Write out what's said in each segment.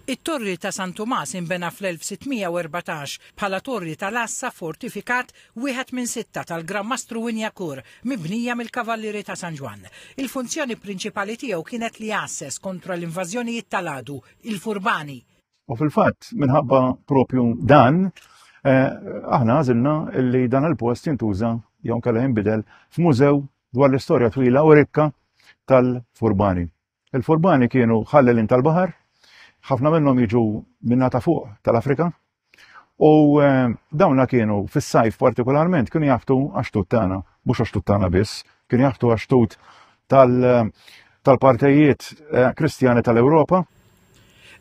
It-Torri ta' San Tumas inbena fl-1614 bħala torri tal-għassa fortifikat wieħed minn sitta tal-Gran Mastru Wignacourt mibnija mill-Kavallieri ta' San Ġwann. Il-funzjoni prinċipali tiegħu kienet li jgħasses kontra l-invażjonijiet tal-għadu, il-furbani. U fil-fatt, minħabba propju dan, eh, aħna għażilna li dan il-post jintuża jew kellha jinbidel f'mużew dwar l-istorja twila u rikka tal-furbani. Il-furbani kienu ħallelin tal-baħar, ħafna minnhom jiġu minna ta' fuq tal-Afrika, u eh, dawna kienu fis-sajf partikolarment kienu jaftu għax-xtut tagħna, mhux għax-xtut tagħna biss, kienu jaftu għax-xtut tal-partijiet eh, Kristjani tal-Ewropa.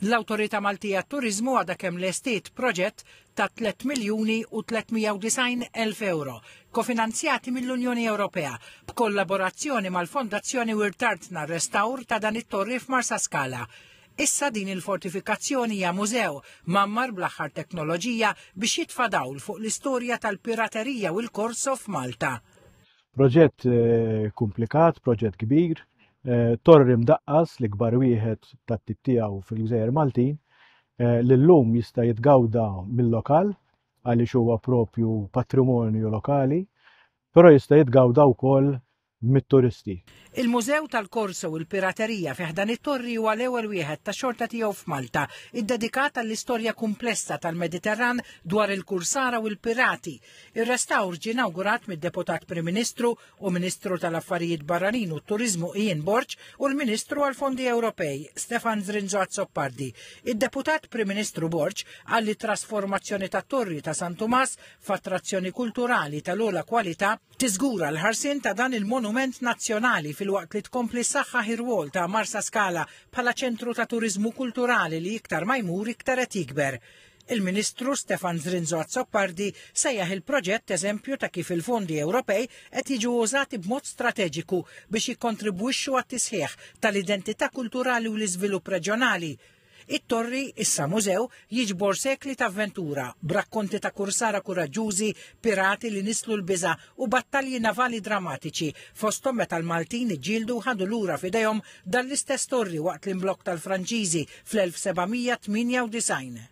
L-Awtorità Maltija għat-Turiżmu għadha kemm lestiet proġett ta' 3 miljuni u 390 elf euro, kofinanzjati mill-Unjoni Ewropea, b'kollaborazzjoni mal-Fondazzjoni Wirt Artna restawr ta' dan it-torri f'Marsaskala. Issa din il-fortifikazzjoni hija mużew mgħammar bl-aħħar teknoloġija biex jitfa' dawl fuq l-istorja tal-piraterija u l-korso f'Malta. Proġett eh, komplikat, proġett kbir, eh, torri mdaqqas li kbar wieħed tat-tip tiegħu fil-Gżejjer Maltin eh, li llum jista' jitgawda mill-lokal għaliex huwa propju patrimonju lokali, però jista' jitgawda wkoll mit-turisti. Il-Mużew tal-Korso u l-Piraterija fi ħdan it-torri huwa l-ewwel wieħed ta' xorta tiegħu f'Malta, iddedikat għall-istorja kumplessa tal-Mediterran dwar il-kursara u l-pirati. Ir-restawr ġie inawgurat mid-Deputat Prim Ministru u Ministru tal-Affarijiet Barranin u t-Turiżmu Ian Borg u l-Ministru għall-Fondi Ewropej Stefan Zrinzo Azzopardi. Id-Deputat Prim Ministru Borg qal li t-trasformazzjoni tat-Torri ta' San Tumas f'attrazzjoni kulturali tal-ogħla kwalità tiżgura l-ħarsien ta' dan il-monument nazzjonali filwaqt li tkompli ssaħħaħ ir-rwol ta' Marsaskala bħala ċentru ta' turiżmu kulturali li iktar ma jmur iktar qed jikber. Il-Ministru Stefan Zrinzo Azzopardi sejjaħ il-proġett eżempju ta' kif il-fondi Ewropej qed jiġu użati b'mod strateġiku biex jikkontribwixxu għat-tisħiħ tal-identità kulturali u l-iżvilupp reġjonali. It-torri, issa mużew, jiġbor sekli ta' avventura, b'rakkonti ta' kursara kuraġġużi, pirati li nisslu l-biża' u battalji navali drammatiċi, fosthom meta l-Maltin iġġieldu u ħadu lura f'idejhom dan l-istess torri waqt l-imblokk tal-Franċiżi fl-1798.